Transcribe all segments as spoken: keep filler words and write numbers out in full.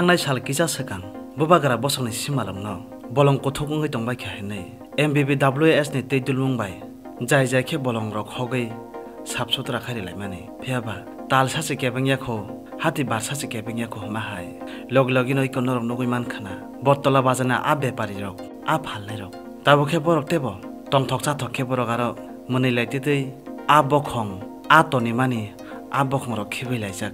Thangnai sal kisa swkang bubagra bosongni simalwngno bolong kuthuk wngwi tongbaikha hinwi M B B W S ni twi dulmung bai jai jai khe bolongrok hogwi sap sutra khai rilaimani. Phiyaba tal sachi kebeng yakho, hati bar sachi kebeng yakho hwnma hai. Logi logino iko norok nugwi mankha na. Bottola bajana a beparirok, a phalnairok. Tabuk khe borok tebo tongthok chathok khe borok aro mwnwi lai titwi a bokhong, a tonimani a bokhongrok khibilaijak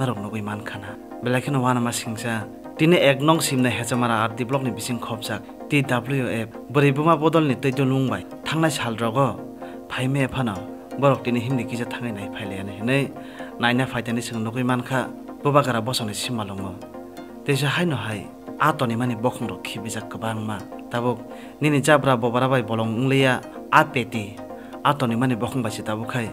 norok nugwi mankha na. Belai kheno uanama singcha tini ek nong simna Hejamara R D block ni bising khopjak T W F bwrwi buma bodolni twi dulmung bai thangnai sal rogo phaime phano borok tini himdi kisa thangwi nai phailaiyani hinwi naina phaitani chwng nugwi mankha bubagra bosongni simalwngo. Teisa haino hai a tonimani bokhongrok khibijak kwbangma. Tabuk nini jabra bobara bai bolong wngliya a peti a tonimani bokhong bai se tabuk khai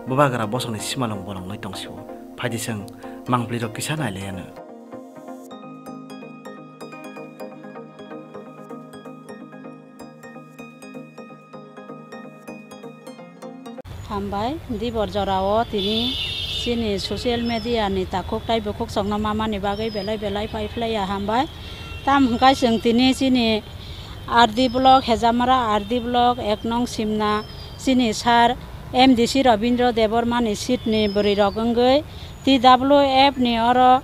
bubagra bosongni simalwng bolong wngwi tongsio. Phaidi chwng mangpli rok kisa nailaiyano. Hambai, dibor jorao tini chini social media ni takhuk tai bukhuk chongno mamani bagwi belai belai paiphlaiya hambai. Tam hwnkhe chwng tini chini R D block, Hejamara R D block, ek nong simna chini sir M D C Robindra Debbarma ni seat ni bwrwi rok wngwi T W F ni oro,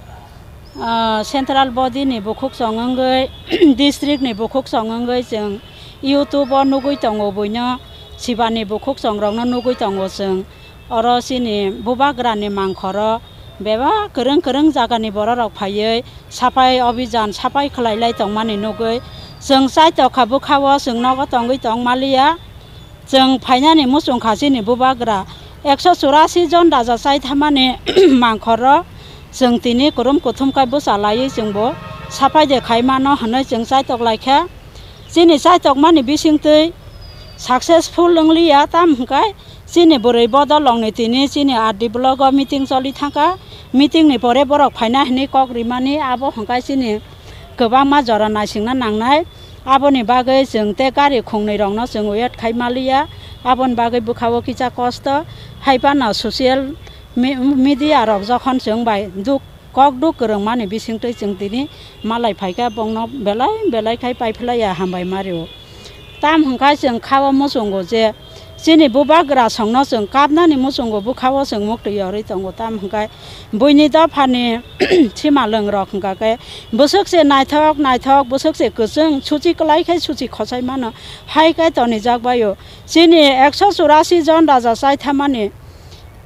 ah, central body ni bukhuk chong wngwi, district ni bukhuk chong wngwi chwng YouTube o nugwi tongo buino, sibani bukhuk chong rokno nugwi tongo chwng. Oro chini bubagrani mangkhoro bebak kwrwng kwrwng jagani bororok phaiwi saphai obijan saphai khwlailai tongmani nugwi chwng chaitokha bwkhao chwng nogo tongwi tongmaliya. Chwng phainani muchungkha chini bubagra ekso churasi jon raja chaithamani mangkhoro chwng tini kwrwng kuthum khe bwchalaiwi chwngbo saphai de khaimano hwnwi chwng chaitoklaikha. Chini chaitokmani bisingtwi successful wngliya, tam hwnkhe chini bwrwi bodolrokni tini chini R D block o meeting choli thangkha. Meeting ni pore borok phaina hinwi kok rimani, abo hwnkhe chini kwbangma jora naisingna nangnai. Aboni bagwi chwng tei gari khungnwi rokno chwng wait khai maliya. Aboni bagwi bwkhao kisa kosto. Haiphano social me-, media rok jokhon chwng bai duk kok duk kwrwngmani bisingtwi chwng tini malai phaikha, bongno belai belai khai paiphlaiya hambai mario. Tam hwnkha chwng khao muchungo je chini bubagra songno chwng kapnani muchungo bwkhao chwng muktwi yorwi tongo. Tam hwnkha buini dophani simalwng rok hwnkha khe bwswk se naithok naithok, bwswk se kwchwng, suchi kwlai khai suchi khosai mano, hai khai tonijak baio. Chini ekso churasi jon raja chaithamani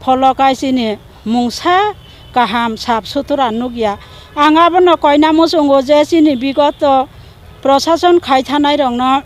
pholo kai chini mungsa kaham sap sutura nukya. Ang abono koina muchungo je chini bigoto prosason khai thanai rokno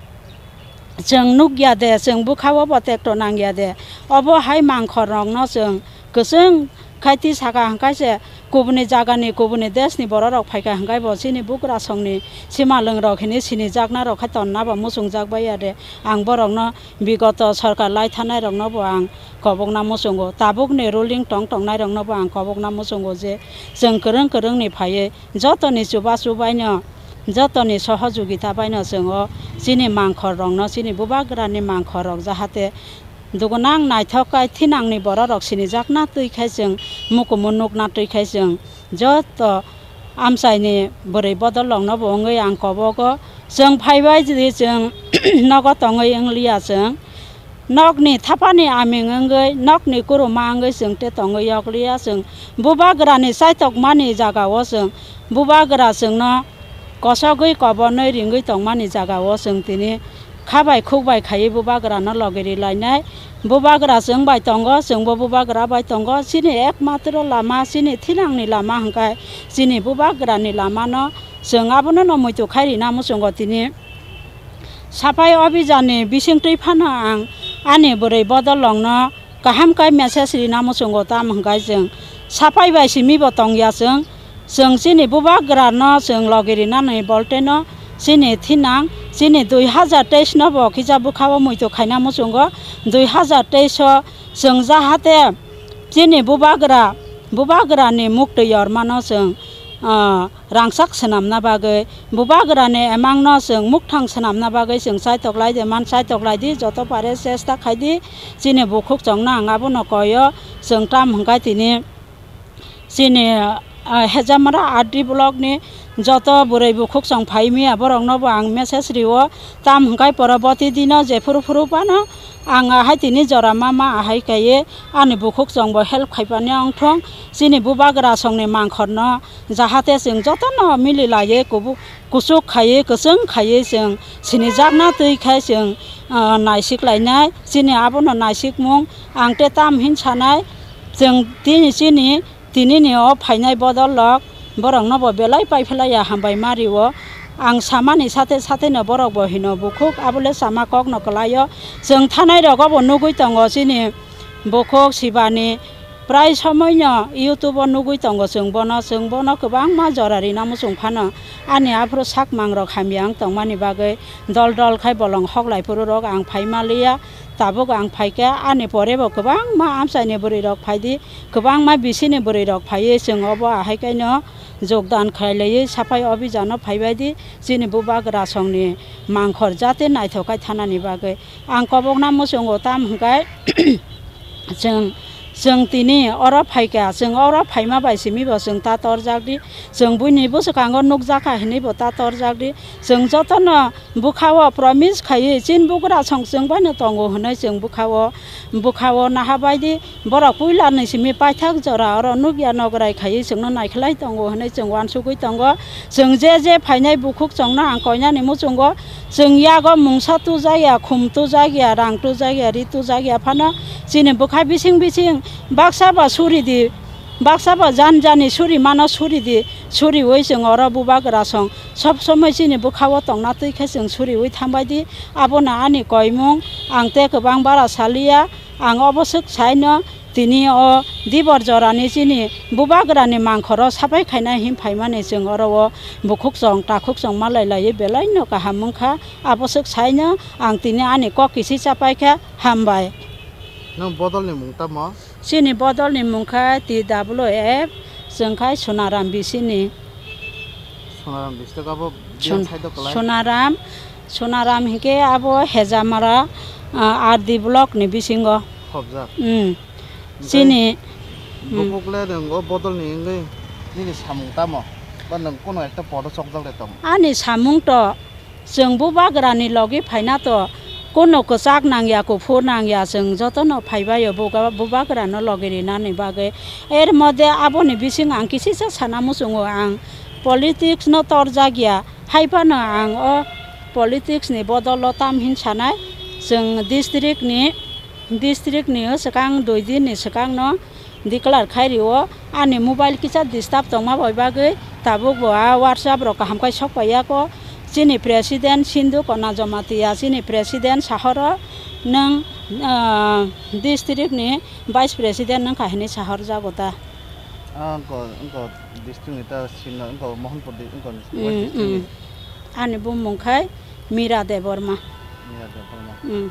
chwng nukya de, chwng bwkhao bo tekto nangya de. Obo hai mangkhor rokno chwng kwchwng khai twi saka hwnkhe se kubuni jagani, kubuni deshni bororok phaikha hwnkhe bo chini bugrasongni simalwng rok hinwi sinijakna rok khai tonna bo muchungjak baiya de. Ang borokno bigoto sorkar lai thanai rokno bo ang kobokna muchungo, tabukni ruling tong tongnai rokno bo ang kobokna muchungo je chwng kwrwng kwrwngni phaiwi jotoni chubachu baino, jotoni sohojogita baino chwng o chini mangkhor rokno, chini bubagrani mangkhor rok jahate dugunang naithok kai thinangni bororok sinijakna twi khai chwng mukumu nukna twi khai chwng joto amchaini bwrwi bodol rokno bo wngwi ang kobogo. Chwng phaibai di chwng nogo tongwi wngliya chwng. Nokni thapani aming wngwi, nokni kuruma wngwi chwng tei tongwi yokliya chwng. Bubagrani chaitokmani jagao chwng bubagra chwngno kosogwi kobonwi ringwi tongmani jagao chwng tini kha bai khuk bai khaiwi bubagrano logi rilainai. Bubagra chwng bai tongo, chwngbo bubagra bai tongo. Chini ekmatro lama, chini thinangni lama hwnkhe chini bubagrani lamano chwng abono no muitu khai rina muchungo tini. Saphai obijanni bisingtwi phano ang ani bwrwi bodol rokno kaham khe message rina muchungo, tamo hwnkhe chwng saphai bai simi bo tongya chwng. Chwng chini bubagra no chwng logi rinani bolteno chini thinang chini dui hazar teis no bo kisa bwkhao muitu khaina muchungo. Dui hazar teis o chwng jahate chini bubagra, bubagra ni muktwi yormano chwng, ah, rangchak swnamna bagwi, bubagrani emangno chwng mukthang swnamna bagwi chwng chaitok lai di, man chaitok lai di, joto pare chesta khai di. Chini bukhuk chongno ang abono koi o, chwng tam hwnkhe tini chini, ah, Hejamara R D block ni Joto bwrwi bukhuk chwng phai maya borokno bo ang message rio, tam hwnkhe poroboti dino jephuru phuru phano ang ahai tini jora ma ma ahai kaiye ani bukhuk chwng bo help khaipani wngthong. Chini bubagra songni mangkhorno jahate chwng jotono mili laiye kubu-, kuchuk khaiye kwchwng khaiye chwng sinijakna twi khai chwng, ah, naisik lainai. Chini abono naisikmung ang te tam hin sanai chwng tini chini Tinini o phainai bodol rok borokno bo belai paiphlaiya hambai ma rio. Ang samani sate sate no borok bo hino bukhuk abole sama kok no kwlaio. Chwng thanai rogo bo nugui tongo chini bukhuk Sibani prai somoi no YouTube o nugui tongo chwng bono, chwng bono kwbangma jora rina muchung phano ani aphuru sak mang rok hamya wng tongmani bagwi dol dol khai bolong hoklai phuru rok ang phai maliya. Tabuk ang phaikha ani pore bo kwbangma amchaini bwrwi rok phaidi. Kwbangma bisini bwrwi rok phaiwi chwng obo ahai kaino jogdan khlai laiwi saphai obijano phaibaidi chini bubagra songni mangkhor jate naithok khai thanani bagwi. Ang kobokna muchungo tam hwnkhe chwng, chwng tini oro phaikha, chwng oro phaima bai simi bo chwng ta torjakdi, chwng buini bwswkango nukjakha hinwi bo ta torjakdi, chwng jotono Bwkha-o promise khaiwi, chini bugra song chwng baino tongo hwnwi chwng bwkha-o, bwkha-o naha baidi borok puila ni simi paithak jora oro nukya nograi khaiwi chwngno naikhlai tongo hwnwi chwng uansugwi tongo. Chwng je je phainai bukhuk chwngno ang koinani muchungo chwng yago mungsa tujakya, khum tujakya, rang tujakya, ri tujakya phano chini bwkha bising bising baksa ba suri di, baksa ba jan jani suri mano suri di, suriwi chwng oro bubagra song Sob somoi chini bwkha-o tongna twi khe chwng suriwi thangbai di, abono ani koimung, ang tei kwbang bara saliya, ang obo swk saino tini o dibor jorani chini bubagrani mangkhoro sapai khaina hin phaimani chwng oro o bukhuk chwng takhuk chwng malai laiwi belaino kaham wngkha, abo swk saino ang tini ani kok kisi chapai kha, hambai. Nwng bodolni mung tamo? Chini bodolni mung kha T W F, chwng khai Sonaram bisini. Sonaram district abo Son-, biyang side o kwlai? Sonaram, Sonaram hinkhe abo Hejamara, ah, R D block ni bisingo. Khobjak? Hmm. Onkhe chini, hmm, bukhuk le nwng o bodolni wngwi nini samung tamo? Ba nwng kuno ekta podo chokjak de tong? Ani samung to Chwng bubagrani logi phaina to, kono kwchak nangya, kuphur nangya, chwng jotono phaibaio buga-, bubagrano logi rinani bagwi. Er modhe aboni bising ang kisisa sana muchungo, ang politics no torjakya, haiphano ang o politics ni bodolo tam hin sanai, chwng district ni, district ni o swkang dui din ni swkang no, Declare khai rio, ani mobile kisa disturb tongma bai bagwi tabuk bo a WhatsApp rok kaham khai sok paiya ko. Chini president Sindhu Kona Jamatia, chini president sahoro nwng, ah, district ni vice president nwng kha hinwi sahor jago ta. Ah, wngko, wngko district ni ta sino, wngko Mohanpur di-, wngko west Mm, district ni. Mm. Ani bumung khai Mira Debbarma. Mira Debbarma. Mm.